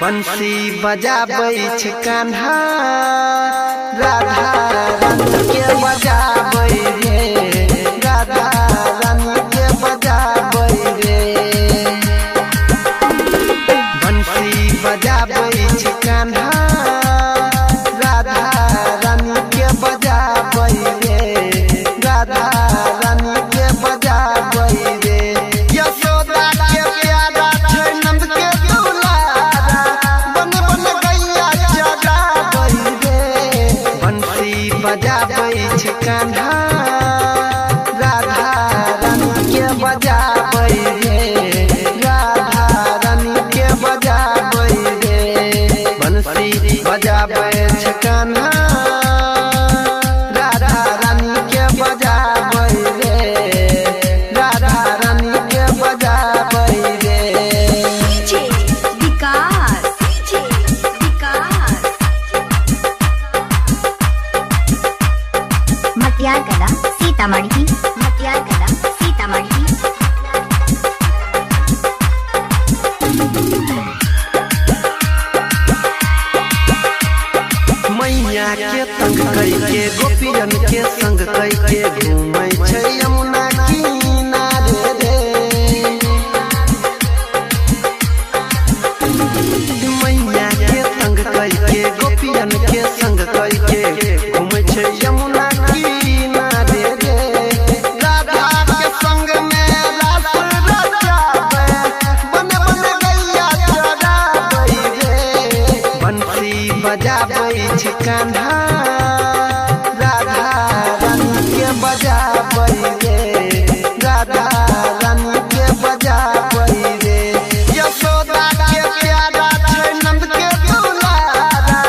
बंसी बजाबै छै कान्हा, राधा रानी के बजाबै रे, राधा रानी के बजाबै रे। बंसी बजाबै छै कान्हा, राधा रानी के बजाबै रे, राधा रानी के बजाबै रे। यशोदा के प्यारा छै नंद के दुलारा, बन बन गैया चराबै रे। बंसी बजाबै छै कान्हा, राधा रानी के बजाबै रे, राधा रानी के बजाबै रे। बंसी बजाबै छै कान्हा, राधा रानी के बजाबै रे, राधा रानी के बजाबै रे। डीजे विकास, डीजे विकास। मटियार कला सीतामढ़ी, मटियार कला सीतामढ़ी। मैया के तंग कई के गोपियन के संग कई के घूमै छै यमुना किनारे रे। मैया के तंग कई के गोपियन के संग कई के घूमै छै यमुना किनारे रे। राधा के संग में रास रचाबै, बन बन गैया चराबै रे। बंसी बजाबै छै कान्हा, राधा रानी के बजाबै रे, राधा रानी के बजाबै रे। यशोदा के प्यारा छै नंद के दुलारा,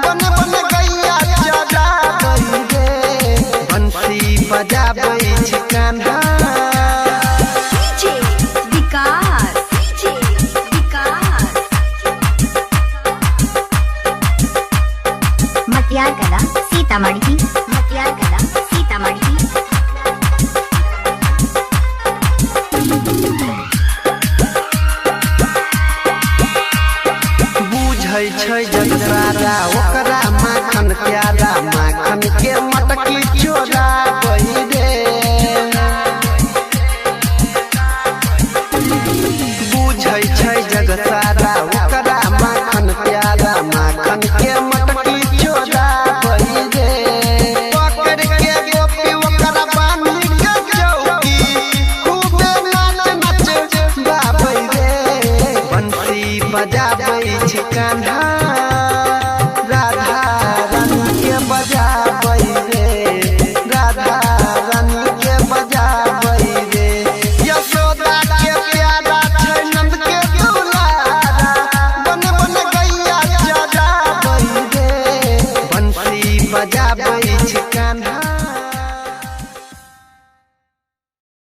बन बन गैया चराबै रे। बंसी बजाबै छै कान्हा। डीजे विकास, डीजे विकास। मटियार कला सीतामढ़ी, मटियार कला सीतामढ़ी। बुझै छै जग सारा ओकरा माखन प्यारा, माखन के मटकी चोराबै रे। बुझै छै जग सारा ओकरा माखन प्यारा, माखन के मटकी चोराबै रे। पकड़ के गोपी ओकरा बान्हि के चौकी, खूबे नाच नच गाबै रे। बंसी बजाबै छै कान्हा,